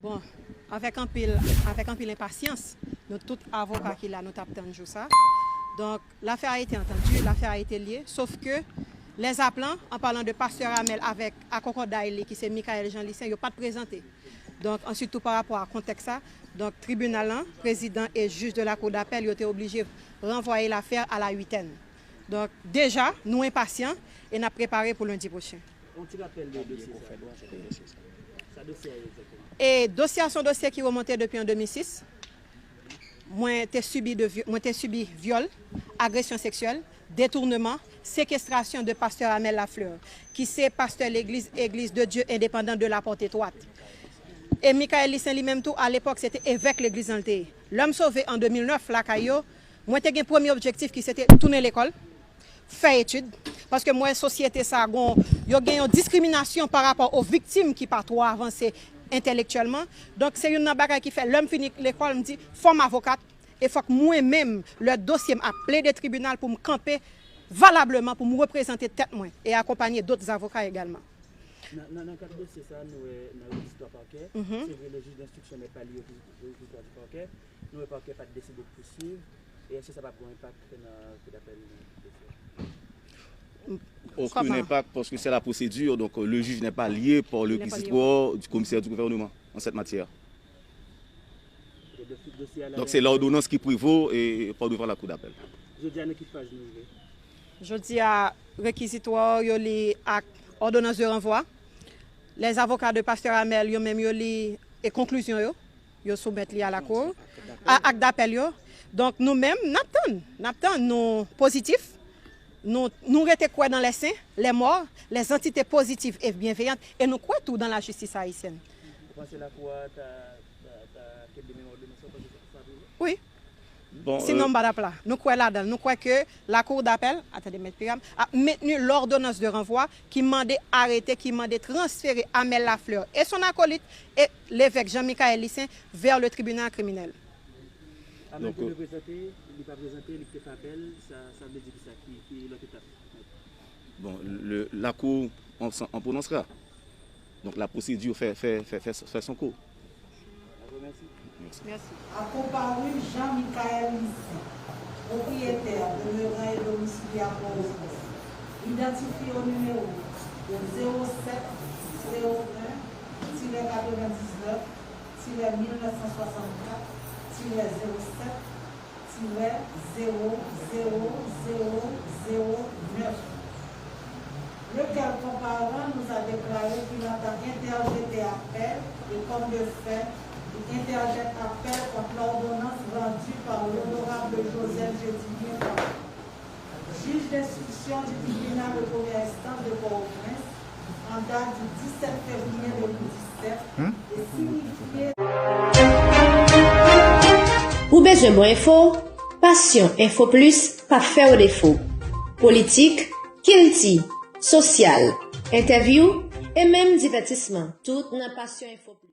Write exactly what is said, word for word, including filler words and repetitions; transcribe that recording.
Bon, avèk anpil, avèk anpil enpasyans, nou tout avoka ki la, nou t ap tann jou sa. Donc, l'affaire a été entendue, l'affaire a été liée, sauf que les appelants, en parlant de Pasteur Amel avec akòkòday li, ki se Michaël Jean Lucien, yo pa t prezante. Donk, answit tou pa rapò a kontèks sa, donk, tribinal lan, prezidan e jij de la cour d'appel, yo te oblije ranvwaye lafè a la uitèn. Donk, deja, nou enpasyan e n ap prepare pou lendi pwochen. Yon ti rapèl de dosye sa. Sa dosye a ye egzakteman? E dosye a se yon dosye ki remonte depi an de mil sis. Mwen te sibi de vyo-, mwen te sibi vyòl, agresyon seksyèl, detournement, séquestration de Pasteur Amel Lafleur, ki se pastè legliz Église de Dieu Indépendant de la Porte Étroite. E Michaël Lucien li menm tou, alepòk, se te evèk legliz lan l te ye. Lè m sove an de mil nèf lakay yo, mwen te gen premye objektif ki se te tounen lekòl, fè etid, paske m wè sosyete sa gon, yo gen yon diskriminasyon pa rapò o viktim ki pa twò avanse entèlektyèlman. Donk, se youn nan bagay ki fè, lè m fini lekòl, m di, fò m avokat, e fòk mwen menm, lè dosye m ap plede tribinal, pou m kanpe valableman, pou m reprezante tèt mwen e akonpanye dòt avoka egalman. Nan, nan, nan kad dosye sa, nou wè nan rekizitwa pakè, mhm, se vre, le juge d'instruction n'est pas lié au réquisitoire du parquet, nou wè pakè pa t deside pouswiv, e èske sa p ap gen yon enpak nan kou d'apèl nan dosye a? Aucun impact parce que c'est la procédure, donc euh, le juge n'est pas lié par le réquisitoire du commissaire du gouvernement en cette matière. Donc c'est l'ordonnance qui prévaut et pas devant la cour d'appel. Jodi a, nan ki faz nou rive? Jodi a, rekizitwa yo li ak ordonnance de renvoi. Les avocats de Pasteur Amel, yo menm, yo li e konklizyon yo. Yo soumèt li a lakou, a, ak dapèl yo. Donk, nou menm, n ap tann. N ap tann, nou pozitif. Nou, nou rete kwè dans les saints, les morts, les entités positives et bienveillantes. E nou kwè tou dans la justice haïtienne. Ou panse lakou a ta, ta, ta kenbe menm òdonans lan, ou panse sa, sa ap rive? Wi. Bon, sinon, euh, m pa t ap la. Nou kwè ladan l. Nou kwè ke lakou dapèl, attendez, Mèt Piram, ap mentni lòdonans de ranvwa ki mande arete, ki mande transfere Amel Lafleur et son acolyte et l'évêque Jean Michaël Lucien vers le tribunal criminel. Amel te dwe prezante, li pa prezante, li te fè apèl, sa, sa vle di ki sa, ki, ki lòt etap? Bon, le, lakou an, an prononcera. Donc la procédure fait, fait, fait, fait, fait son cours. Merci. Merci. A comparu Jean Michaël Lucien, propriétaire, demeurant et domicilié à Port-au-Prince, identifié au numéro de zéro sept zéro un tiret quatre-vingt-dix-neuf tiret mille neuf cent soixante-quatre tiret zéro sept tiret zéro zéro zéro zéro neuf, lequel comparant nous a déclaré qu'il entend interjeter appel et comme de fait, il interjette appel contre l'ordonnance rendue par l'honorable Joseph Jedimir Fabre, juge d'instruction du tribunal de première instance de Port-au-Prince, an dat di disèt fevriye de mil disèt, e siyifye. Ou bezwen bon enfo? Passion Info Plus p ap fè w defo. Politik, kilti, sosyal, entèvyou e menm divètisman, tout nan Passion Info Plus.